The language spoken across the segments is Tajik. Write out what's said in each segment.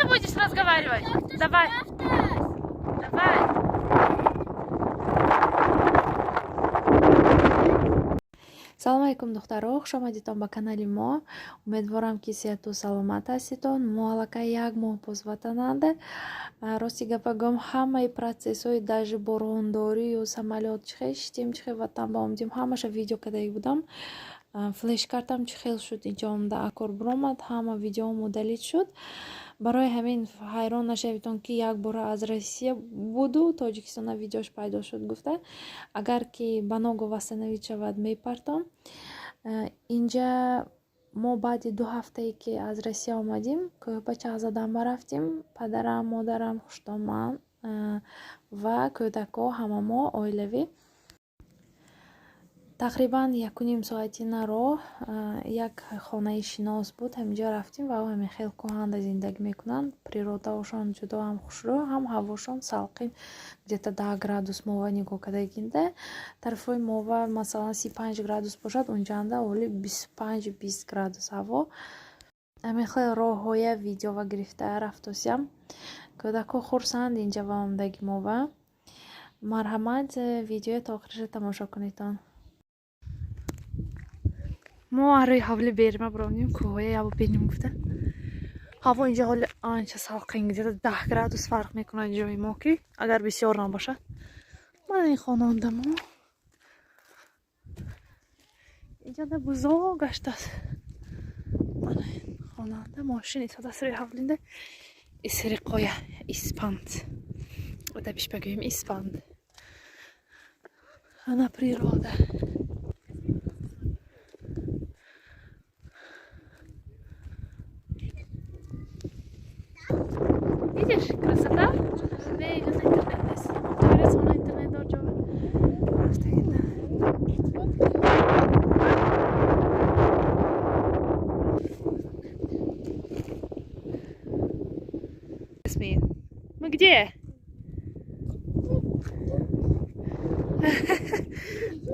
ты будешь разговаривать? Давай. Давай. Салом алейкум, духтаро, хушомадитон ба канали мо. Умедворам, ки сеҳату саломат ҳаститон. Мо аллакай як моҳ боз ватананда. Рости гапа гӯям, ҳамаи процессҳои, даже борондорию самолёт чӣ хел шитем, чӣ хел ватан ба омадем, ҳамаша видео кардаги будам. Флешкартам чӣ хел шуд, инҷо омада акор биромад, ҳама видеоам удалить шуд. Барои ҳамин ҳайрон нашаведон, ки як бора аз Россия буду Тоҷикистона видеош пайдо шуд гуфта. Агар ки ба ногоҳ восстановить шавад, мепартом. Инҷа мо баъди 2 ҳафтае, ки аз Россия омадем, кӯҳба чағзадан рафтем. Падарам, модарам, хуштоман ва кӯдакҳо, ҳама мо оилавӣ. Тақрибан якуним соатина роҳ, як хонаи шинос буд, ҳаминҷо рафтем ва ҳамин хел кӯҳанда зиндагӣ мекунанд. Природаошон ҷудо ҳам хушрӯ, ҳам ҳавошон салқин, где-то 10 градус мова нигоҳ кардагинда. Тарафҳои мова, масалан, 35 градус бошад, унҷанда оли 25-20 градус ҳаво. Ҳамин хел роҳҳоя видеова гирифта рафтосиям. Кӯдакҳо хурсанд инҷа ва омадаги мова. Марҳамат, видеоя то охириша тамошо кунедтон. Мо арӯи ҳавли берима биромдем, кӯҳҳоя яво бинем гуфта. Ҳаво инҷа ҳоли анча салқин, где-то 10 градус фарқ мекунад ҷои мо, ки агар бисёр набошад. Мана ин хонондамо. Инҷанда бузо гаштааст. Мана ин хонанда мошин истодааст рӯи ҳавлинда. Исриқоя испанд. Одабиш бигӯем, испанд. Ана природа. Видишь, красота? Не, инҷо интернет нест. Говорят, интернет дор ҷо. Рафтагинда. Ясмин, мы где?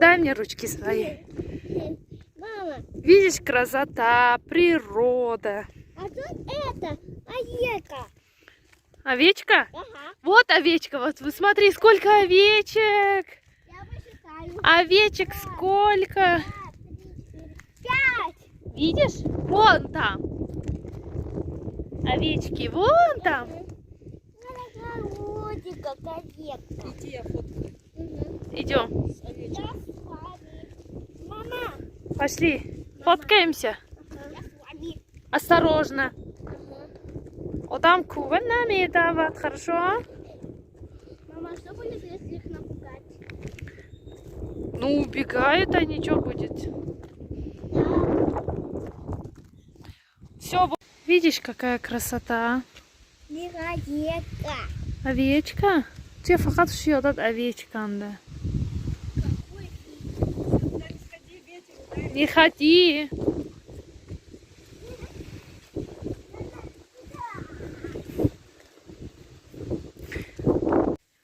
Дай мне ручки свои. Мама. Видишь, красота, природа. А тут это, овечка. Овечка? Ага. Вот овечка, вот смотри, сколько овечек. Я посчитаю. Овечек сколько? Два, три, четыре, пять. Видишь? Вон там. Овечки, вон там. Овечка. Иди, я фоткаю. Идем. С овечкой. Я с вами. Мама. Пошли. Фоткаемся. Я с вами. Осторожно. Ага. Одам кува намедавад, хорошо? Мама, что будет, если их напугать? Ну, убегают они, что будет? Да. Все, видишь, какая красота? Не овечка. Овечка? Че фақат шиёдат овечканда. Не ходи.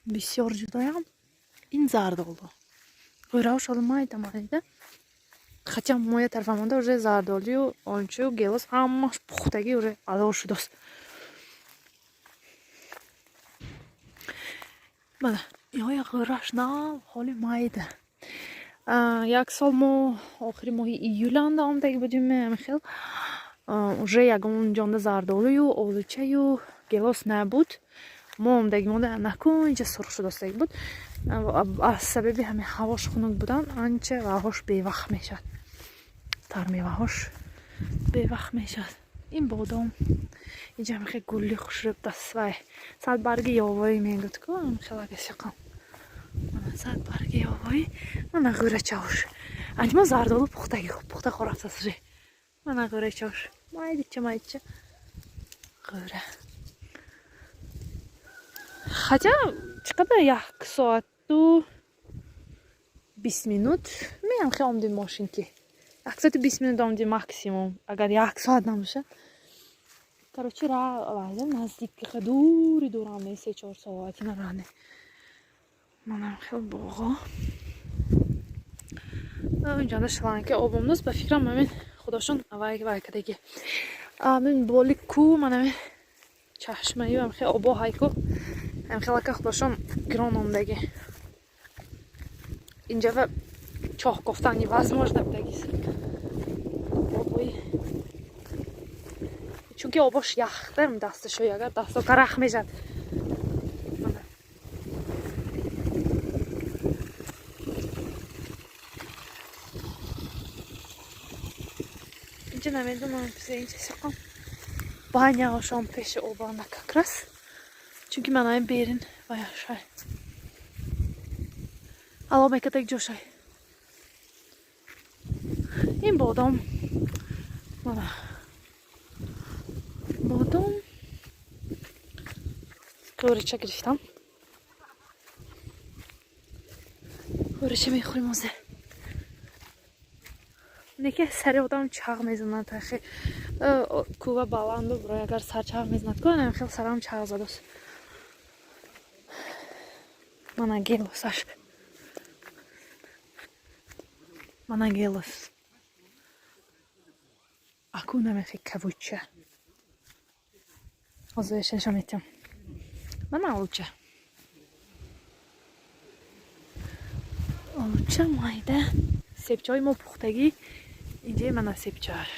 Бисёр ҷудоям. Ин зардолу. Ғӯраош ҳоло майда майда. Хотя моя тарафамонда уже зардолию, ончу, гелос ҳамаш пухтагӣ уже ало шудааст. Мана, иҳоя ғӯраш нав ҳоли майда. Як сол мо охири моҳи июланда омадаги будем, ҳамин уже ягон ҷонда зардолую, олучаю, гелос набуд. Мо омадаги монда накун инҷа сурх шудастаги буд. Аз сабаби ҳамин ҳавош хунук будан анча ваҳош бевақт мешавад. Тармеваҳош бевақт мешавад. Ин бодом инҷа ҳам хеле гулли хушрӯб даст, вай садбарги ёвоӣ мегӯд ку, хелагасиқам. Мана садбарги ёвоӣ, мана ғӯрачаош. Анҷ мо зардолу пухтаги пухта хорафтааст уже. Мана ғӯрачаош. Майдича майдича ғӯра. Хотя чӣ қадар, 1 соату 20 минут меам хел омдем мошинки. 1 соату 20 минут омдем максимум, агар як соат набошад. Короче, ра наздик, дури дурам не, 3-4 соати наране. Манам хел боғо. Инҷанда шланги об омдааст, ба фикрам ҳамин худошон вай вай кадаги. Амин боли ку манами Чашмаю ҳамхе обо ҳайку ҳамхелака худошон гирон омдагӣ. Инҷава чоҳ кофтан невозможно будагис. Обои чунки обош яхтам дасташо агар дасто карах мешад. Инҷа намедонам инҷа сиқам баняошон пеши обанда как раз. Чунки манаи берин ваяшай. Ало мекатак ҷошай. Ин бодом мана бодом қӯрича гирифтам. Қӯрича мехӯрем ҳозир. Неке сари одам чағ мезанад ахи. Кува баланду бурой агар сар чағ мезанад ку анам хел сарам чағ задост. Мана гелосаш. Мана гелос. Аку намехи кавуча. Ҳозир нишон метиҳам. Мана олуча. Олуча майда. Себчаҳои мо пухтагӣ. Инҷаи мана себчааш.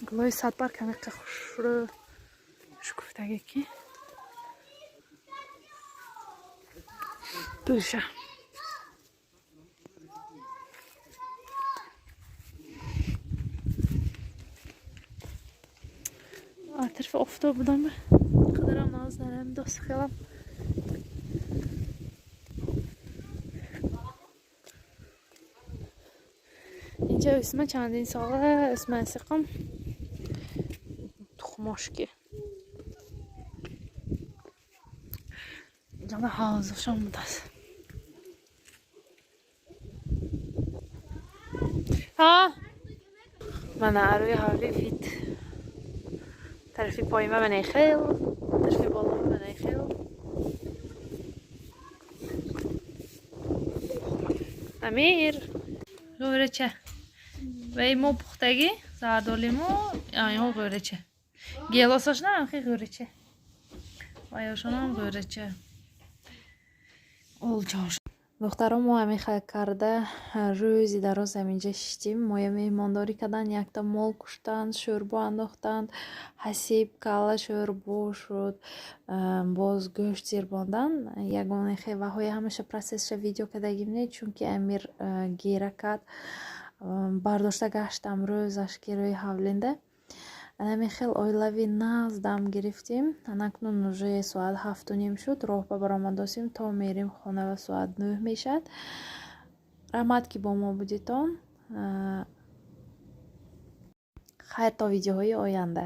Гулои садбарг ҳамиқа хушрӯ шукуфтагӣ ки душа. Атрофи офтоб будам қадарам наз нарам дост хелам. Инҷа усма чандин сола усма сиқам тухмошки. Инҷа ҳавзашон будааст. Ҳа? Мана рӯи ҳавли вид. Тарафи поима манаи хел, тарафи боло манаи хел. Амир, ғӯрача. Вай мо пухтагӣ, зардолимо, айҳо ғӯрача. Гелосошна ҳамхи ғӯрача. Вайошонам ғӯрача. Олчош. Духтаро мо ҳамин карда рӯзи дароз ҳаминҷа шиштем. Моя меҳмондорӣ карданд, якта мол куштанд, шӯрбо андохтанд, ҳасиб калла шӯрбо шуд, боз гӯшт зирбонданд. Ягоне хеваҳои ҳамаша процессша видео кардагим не, чунки Амир гира кард. Бардошта гаштам рӯзаш ки рӯи ҳавлинда. Ҳамин хел оилави нағз дам гирифтем. Анакнун уже соат 7:30 шуд. Роҳ ба баромадосем то мерем хона ва соат 9 мешавад. Раҳмат ки бо мо будитон. Хайр то видеоҳои оянда.